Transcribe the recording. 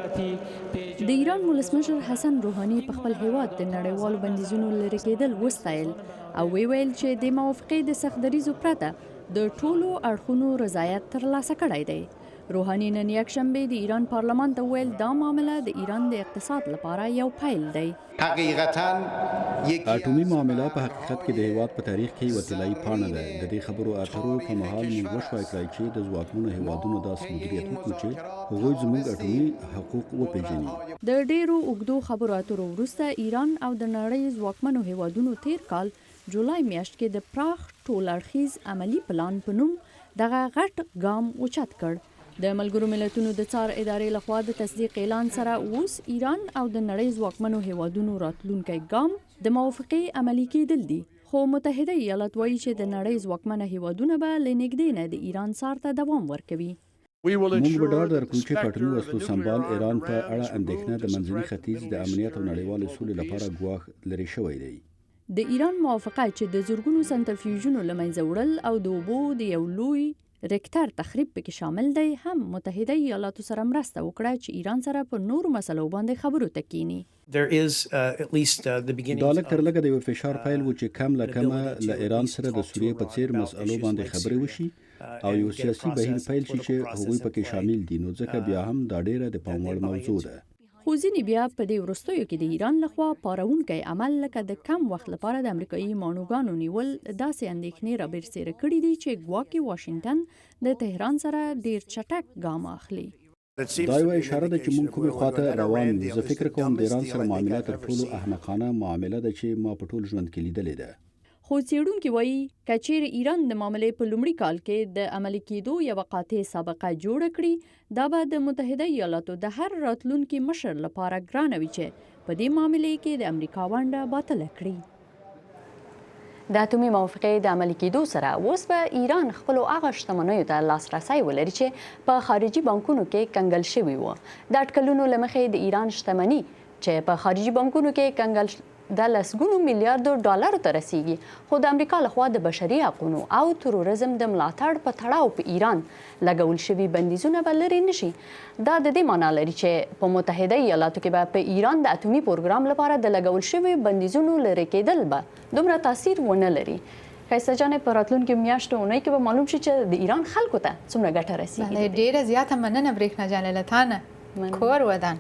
د ایران ولسمشر حسن روحاني په خپل هیواد د نړیوالو بندیزونو لرې کېدل وستایل او ویې ویل چې د موافقې د سخت دریځو پرته د ټولو اړخونو رضایت ترلاسه کړی دی. روحاني نن یکشنبه د ایران پارلمان ته وویل، دا معامله د ایران د اقتصاد لپاره یو پیل دی. حقیقتا یکی اټومي معامله په حقیقت کې د هېواد په تاریخ کې یوه طلایي پاڼه ده. د دې خبرو اترو په مهال موږ وشوای کړای چې د ځواکمنو هېوادونو داسې مدیریت وکړو چې هغوی زموږ اټومي حقوق وپېژني. د ډېرو اوږدو خبرو اترو وروسته ایران او د نړۍ ځواکمنو هېوادونو تېر کال جولای میاشت کې د پراخ ټول اړخیز عملي پلان په نوم دغه غټ ګام اوچت کړ. د ملګرو ملتونو د څار ادارې له خوا د تصدیق اعلان سره اوس ایران او د نړۍ ځواکمنو هېوادونو راتلونکی ګام د موافقې عملي کېدل دي. خو متحده ایالات وایي چې د نړۍ ځواکمنه هېوادونه به له نږدې نه د ایران څار ته دوام ورکوي. موږ به ډاډ درکړو چې په اټومي وسلو سمبال ایران په اړه اندېښنه د منځني ختیځ د امنیت او نړیوالې سولې لپاره ګواښ لرې شوی دی. د ایران موافقه چې د زرګونو سنترفیوژونو له منځه وړل او د اوبو د یو لوی ریکتر تخریب پکې شامل دی، هم متحده ایالاتو سره مرسته وکړه چې ایران سره په نورو مسلو باندې خبرو ته کیني. دا لږ تر لږه د یوه فشار پیل و چې کم له کمه له ایران سره د سوریې په څېر مسئلو باندې خبرې وشي او یو سیاسي بهیر پیل شي چې هغوی پکې شامل دي، نو ځکه بیا هم دا ډېره د پام وړ موضوع ده. خو ځینې بیا په دې وروستیو کې د ایران له خوا پاروونکی عمل لکه د کم وخت لپاره د امریکایي ماڼوګانو نیول داسې اندېښنې رابرسېره کړې دي چې ګواکې واشنګټن د تهران سره ډېر چټک ګام اخلي. دا یوه اشاره ده چې موږ کومې خوا ته روان یو. زه فکر کوم د ایران سره معامله تر ټولو احمقانه معامله ده چې ما په ټول ژوند کې لیدلې ده. خو څېړونکي وايي، که چېرې ایران د معاملې په لومړي کال کې د عملي کېدو یوه قاطع سابقه جوړه کړي، دا به د متحده ایالاتو د هر راتلونکي مشر لپاره ګرانه وي چې په دې معاملې کې د امریکا ونډه باطله کړي. د اتومي موافقې د عملي کېدو سره اوس به ایران خپلو هغه شتمنیو ته لاسرسی ولري چې په خارجي بانکونو کې کنګل شوي وو. د اټکلونو له مخې د ایران شتمني چې په خارجي بانکونو کې کنګل د لسګونو میلیاردو ډالرو ته رسیږي، خو د امریکا لخوا د بشري حقونو او تروریزم د ملاتړ په تړاو په ایران لګول شوي بندیزونه به لرې نه شي. دا د دې مانا لري چې په متحده ایالاتو کې به په ایران د اتومي پروګرام لپاره د لګول شویو بندیزونو لرې کېدل به دومره تاثیر ونه لري. ښایسته جانې، په راتلونکو میاشتو اونۍ کې به معلوم شي چې د ایران خلکو ته څومره ګټه رسیږي. بله ډیره زیاته مننه برېښنا جانې له تانه. کور ودان.